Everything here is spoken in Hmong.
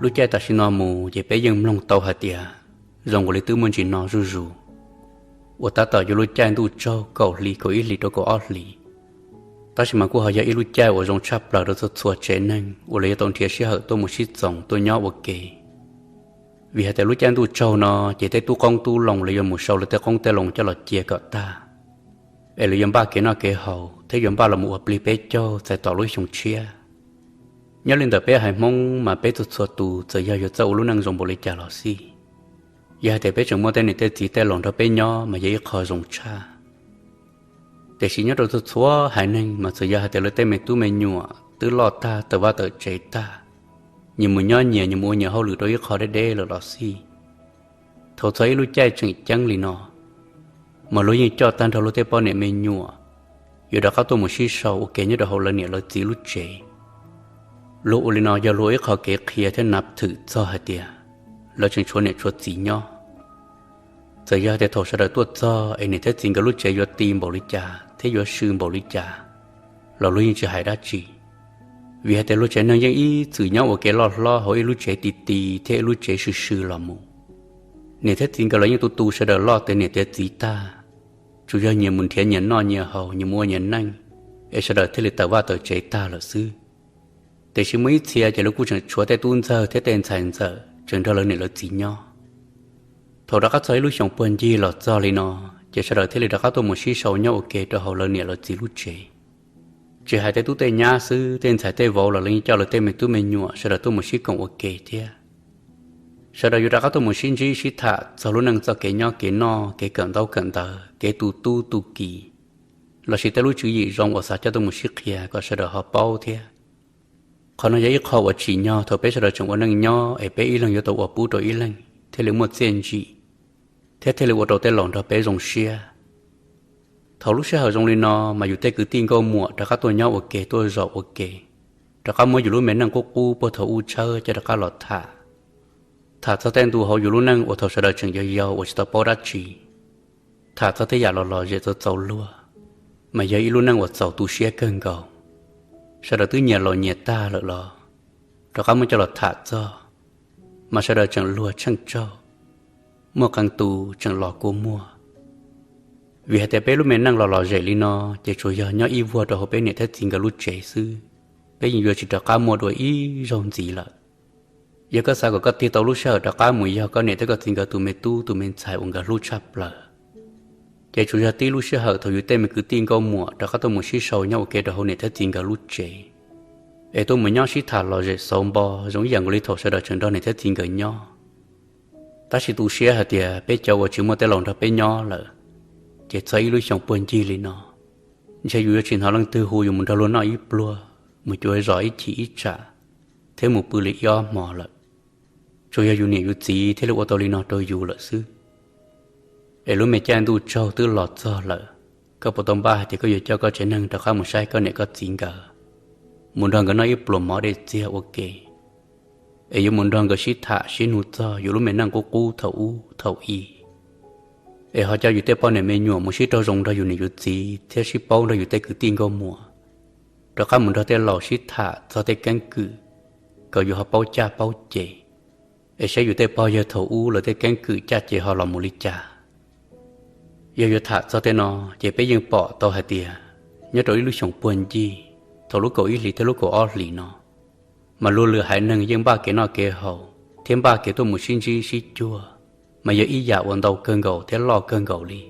Lub caij tam sim no mus ces peb yeej mloog tau hais tias zoo nkaus li twb muaj ntsis no zuj zus, uas tab tom yuav lub caij ntuj tsaug kaum hli, kaum ib hlis rau kaum ob hlis. Tab sis mas kuj ho yog ib lub caij uas zoo tshaj plaws rau txhua txhua tsev neeg uas lawv yuav tau nrhiav sij hawm tuaj mus sib txoos tuaj nyob ua ke. Vim hais tias lub caij ntuj tsaug no ces tej tub qoob tub loo lawv yuav mus sau lawv tej qoob tej loo coj los cia kom tag, es lawv yuav npaj kev noj kev haus thiab yuav npaj los mus ua plig peb caug txais tos lub xyoo tshiab. Nyob li ntawm peb haiv Hmoob mas peb txhua txhua tus txawm yog yuav txawj ua lub neej zoo npaum li cas los xij, yog hais tias peb tseem muaj tej niam tej txiv tej laus nrog peb nyob mas yog ib qho zoo tshaj. Tiam sis nyob rau txhua txhua haiv neeg mas txawm yog hais tias lawv tej me tub me nyuam twb loj tag tawm vaj tawm tsev tag, nyias mus nyob nyias, nyias mus ua nyias hauj lwm rau ib qho deb deb lawm los xij, thaum txog ib lub caij tseem ceeb li no, mas luag yeej coj tag nrho luag tej poj niam me nyuam yuav rov qab tuaj mus sib sau ua ke nyob rau hauv lawv niam lawv txiv lub tsev. Luag ua li no yog luag ib qho kev qhia thiab nab thwm txog hais tias lawv tseem tshuav niam tshuav txiv nyob. Txawm yog tias thaum sawv daws tuaj txog es niam thiab txiv nkawd lub tsev yuav ti npaum li cas thiab yuav sw npaum li cas los luag yeej tsis hais dab tsi, vim hais tias luag tsev neeg yeej ib txwm nyob ua ke loj hlob hauv ib lub tsev ti ti thiab ib lub tsev sw sw los mus. Niam thiab txiv nkawd los yeej tu tu sawv daws loj tiav niam tiav txiv tag, tsuas yog nyias mus nrhiav nyias noj nyias haus, nyias mus ua nyias neej, es sawv daws thiaj li tawm vaj tawm tsev tag lawm xwb. Tiam sis muaj ib txhia ces lawv kuj tseem tshuav tej tub ntxawg thiab tej ntxhais ntxawm tseem nrog lawv niam lawv txiv nyob. Thaum rov qab txog ib lub xyoos puag ncig los txog li no, ces sawv daws thiaj li rov qab tuaj mus sib sau nyob ua ke rau hauv lawv niam lawv txiv lub tsev. Tsis hais tej tub tej nyab xwb, tej ntxhais tej vauv los lawv yeej coj lawv tej me tub me nyuam sawv daws tuaj mus sib koom ua ke thiab. Sawv daws yuav rov qab tuaj mus sib ntsib sib tham txog lub neej txoj kev nyob kev noj, kev kawm ntaub kawm ntawv, kev tu tub tu ki, lossis tej lub tswv yim zoo uas xav coj tuaj mus sib qhia kom sawv daws ho paub thiab. Qhov no yog ib qho uas tsim nyog thaum peb sawv daws tseem ua neej nyob es peb ib leeg yuav tau ua pub rau ib leeg thiaj li muaj txiaj ntsim, thiab thiaj li ua rau tej laus nrog peb zoo siab. Thaum lub sij hawm zoo li no mas yus tej kwv tij nkauj muam rov qab tuaj nyob ua ke tuaj zaum ua ke, rov qab muab yus lub me neej qub qub puag thaum ub tshawb coj rov qab los tham. Tham txog tej ntu hauv yus lub neej uas thaum sawv daws tseem yau yau uas tsis tau paub dab tsi, tham txog tej yam los lom zem txaus txaus luag, mas yog ib lub neej uas txaus tu siab kawg nkaus. Sawv daws twb nyias laus nyias tag lawm los rov qab muab coj los tham txog, mas sawv daws tseem luag tsheej tsaug, muaj qee tus tseem los kua muag. Vim hais tias peb lub me neej los lom zem li no, ces tsuas yog nyob ib vuag rau hauv peb niam thiab txiv nkawd lub tsev xwb, peb yeej yuav tsis rov qab muaj dua ib zaug ntxiv lawm. Yog koj xav kom koj tig tau lub sij hawm rov qab mus yog koj niam thiab koj txiv nkawd tus me tub tus me ntxhais uas nkawd hlub tshaj plaws, ces tsuas yog tib lub sij hawm thaum yus tej me kwv tij nkauj muam rov qab tuaj mus sib sau nyob ua ke rau hauv niam thiab txiv nkawd lub tsev, es tuaj mus nyob sib tham lom zem xauv npo zoo ib yam nkaus li thaum sawv daws tseem nrog niam thiab txiv nkawd nyob. Tab sis tu siab hais tias peb cov uas tsis muaj tej laus nrog peb nyob lawm, ces txog ib lub xyoos puag ncig li no, ntshe yus yuav tsis hnov leej twg hu yus mus nrog luag noj ib pluag, mus cuav zos ib chim ib tsam, thiab mus pw li ib ob hmo lawm. Tsuas yog yus niam yus txiv thiaj li ua tau li no rau yus lawm xwb. Es lub me caij ntuj tsaug twb los txog lawm, koj puas tau npaj hais tias koj yuav coj koj tsev neeg rov qab mus saib koj niam koj txiv nkawd, mus nrog nkawd noj ib pluas mov dej txiag ua ke, es yuav mus nrog nkawd sib tham sib nug txog yus lub me neej qub qub thaum ub thaum i, es ho coj yus tej poj niam me nyuam mus sib raug zoo nrog yus niam yus txiv thiab sib paub nrog yus tej kwv tij nkauj muam, rov qab mus nrog tej laus sib tham txog tej keeb kwm, kom yus ho paub caj paub ces, es saib yus tej pog yawg thaum ub lawv tej keeb kwm caj ces ho los mus li cas. Yog yuav tham txog tej no, ces peb yeej pom tau hais tias nyob rau ib lub xyoos puag ncig, thaum lub kaum ib hlis thiab lub kaum ob hlis no, mas luag lwm haiv neeg yeej npaj kev noj kev haus thiab npaj kev tuaj mus sib ntsib sib cuag, mas yog ib yam uas ntau kawg nkaus thiab loj kawg nkaus li.